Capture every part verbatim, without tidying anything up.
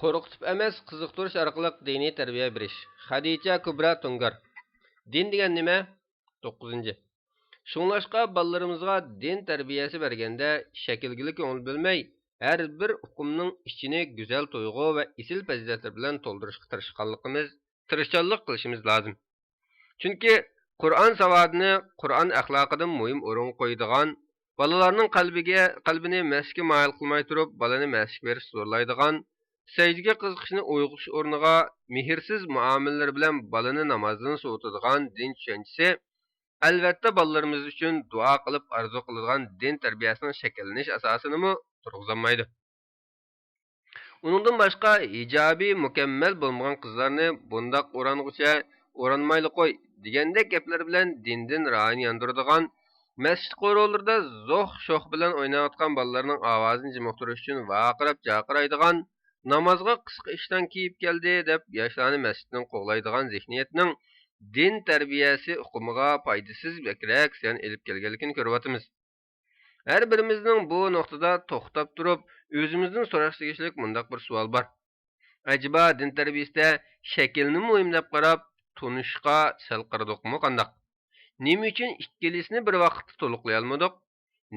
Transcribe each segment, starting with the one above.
قورقۇتۇپ ئەمەس، قىزىقتۇرۇش ئارقىلىق دىنىي تەربىيە بېرىش. خەدىچە كۇبرا تۇنگار. دىن دېگەن نېمە؟ توققۇزىنچى. شۇڭلاشقا بالىلىرىمىزغا دىن تەربىيەسى بەرگەندە شەكىلگىلا كۆڭۈل بۆلمەي، ھەر بىر ئۇقۇمنىڭ ئىچىنى گۈزەل تۇيغۇ ۋە ئېسىل پەزىلەتلەر بىلەن تولدۇرۇشقا تىرىشقانلىقىمىز، تىرىشچانلىق قىلىشىمىز لازىم. چۈنكى قۇرئان ساۋادىنى قۇرئان ئەخلاقىدىن مۇھىم ئورۇنغا قويىدىغان، بالىلارنىڭ قەلبىگە، قەلبىنى مەسچىتكە مايىل قىلماي تۇرۇپ، بالىنى مەسچىتكە بېرىشكە زورلايدىغان، سەجدىگە قىزىقىشنى ئويغىتىش ئورنىغا، مېھىرسىز مۇئامىلىلىرى بىلەن بالىنى نامازدىن سوۋۇتىدىغان دىن چۈشەنچىسى، ئەلۋەتتە، بالىلىرىمىز ئۈچۈن دۇئا قىلىپ ئارزۇ قىلىدىغان دىن تەربىيەسىنىڭ شەكىللىنىش ئاساسىنىمۇ تۇرغۇزالمايدۇ. ئۇنىڭدىن باشقا، ھىجابى مۇكەممەل بولمىغان قىزلارنى بۇنداق ئورانغۇچە ئورانمايلا قوي دېگەندەك گەپلەر بىلەن دىندىن رايىنى ياندۇرىدىغان، مەسچىت قورۇلىرىدا زوق-شوخ بىلەن ئويناۋاتقان بالىلارنىڭ ئاۋازىنى جىمىقتۇرۇش ئۈچۈن ۋارقىراپ جارقىرايدىغان، نامازغا قىسقا ئىشتان كىيىپ كەلدى دەپ ياشلارنى مەسچىتتىن قوغلايدىغان زېھنىيەتنىڭ دىن تەربىيەسى ئۇقۇمىغا پايدىسىز بەكرەك زىيان ئېلىپ كەلگەنلىكىنى كۆرۈۋاتىمىز. ھەر بىرىمىزنىڭ بۇ نۇقتىدا توختاپ تۇرۇپ، ئۆزىمىزدىن سوراشقا تېگىشلىك مۇنداق بىر سوئال بار. ئەجەبا دىن تەربىيىسىدە شەكىلنى مۇھىم دەپ قاراپ، تونۇشقا سەل قارىدۇقمۇ قانداق؟ نېمە ئۈچۈن ئىككىلىسىنى بىر ۋاقىتتا تولۇقلىيالمىدۇق؟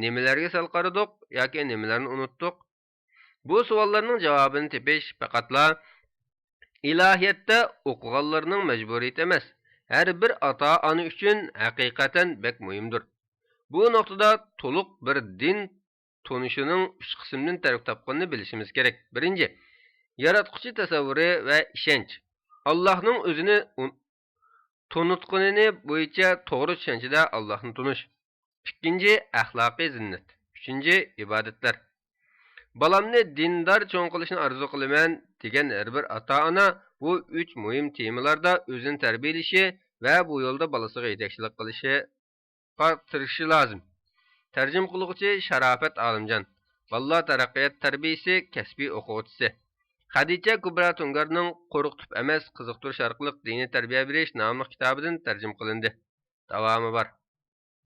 نېمىلەرگە سەل قارىدۇق ياكى نېمىلەرنى ئۇنتتۇق؟ بۇ سوئاللارنىڭ جاۋابىنى تېپىش پەقەتلا ئىلاھىيەتتە ئوقۇغانلارنىڭ مەجبۇرىيىتى ئەمەس، ھەر بىر ئاتا-ئانا ئۈچۈن ھەقىقەتەن بەك مۇھىمدۇر. بۇ نۇقتىدا تولۇق بىر دىن تونۇشىنىڭ ئۈچ قىسىمدىن تەركىب تاپقىنىنى بىلىشىمىز كېرەك. بىرىنچى، ياراتقۇچى تەسەۋۋۇرى ۋە ئىشەنچ. ئاللاھنىڭ ئۆزىنى ئۇن-، تونۇتقىنىنى بويىچە توغرا چۈشەنچىدە ئاللاھنى تونۇش. ئىككىنچى، ئەخلاقىي زىننەت. ئۈچىنچى، ئىبادەتلەر. بالامنى دىندار چوڭ قىلىشنى ئارزۇ قىلىمەن دېگەن ھەر بىر ئاتا-ئانا بۇ ئۈچ مۇھىم تېمىلاردا ئۆزىنى تەربىيەلىشى ۋە بۇ يولدا بالىسىغا يېتەكچىلىك قىلىشى تىرىشىشى لازىم. تەرجىمە قىلغۇچى شاراپەت ئالىمجان، بالىلار تەرەققىيات تەربىيىسى كەسپىي ئوقۇغۇچىسى. خەدىچە كۇبرا تۇنگارنىڭ قورقۇتۇپ ئەمەس، قىزىقتۇرۇش ئارقىلىق دىنىي تەربىيە بېرىش ناملىق كىتابىدىن تەرجىمە قىلىندى. داۋامى بار.